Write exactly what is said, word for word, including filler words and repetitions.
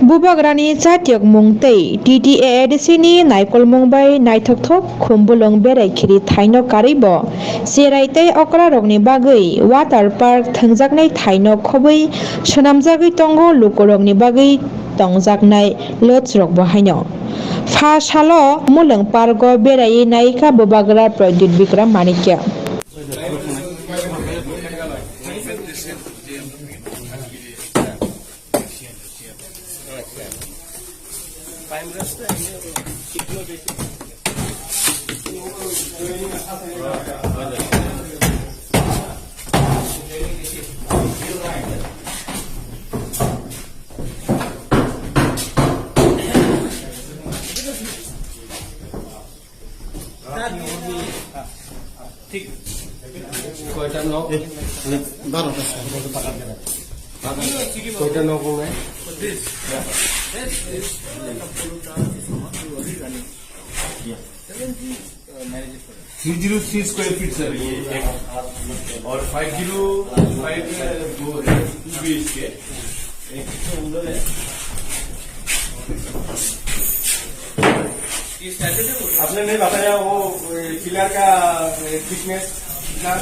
Bubagrani chatiyokmung tei T T A A D C ni naikolmung bai naithokthok Khumbulwng berai khiri thaino karwi bo cherai tei okrarokni bagwi water park thwngjaknai thaino khobwi swnamjagwi tongo lukurokni bagwi tongjaknai lodge rokbo haino. Pha salo Mulwng park o beraiwi naikha Bubagra Pradyut Bikram Manikya. কয়টা নখ? বারোটা। কয়টা নখ? Three zero three square feet, sir, ये एक, और five zero five दो है, two B H K। एक तो अंदर है। आपने नहीं बताया वो, ए, पिलर का, ए, थिकनेस कितना?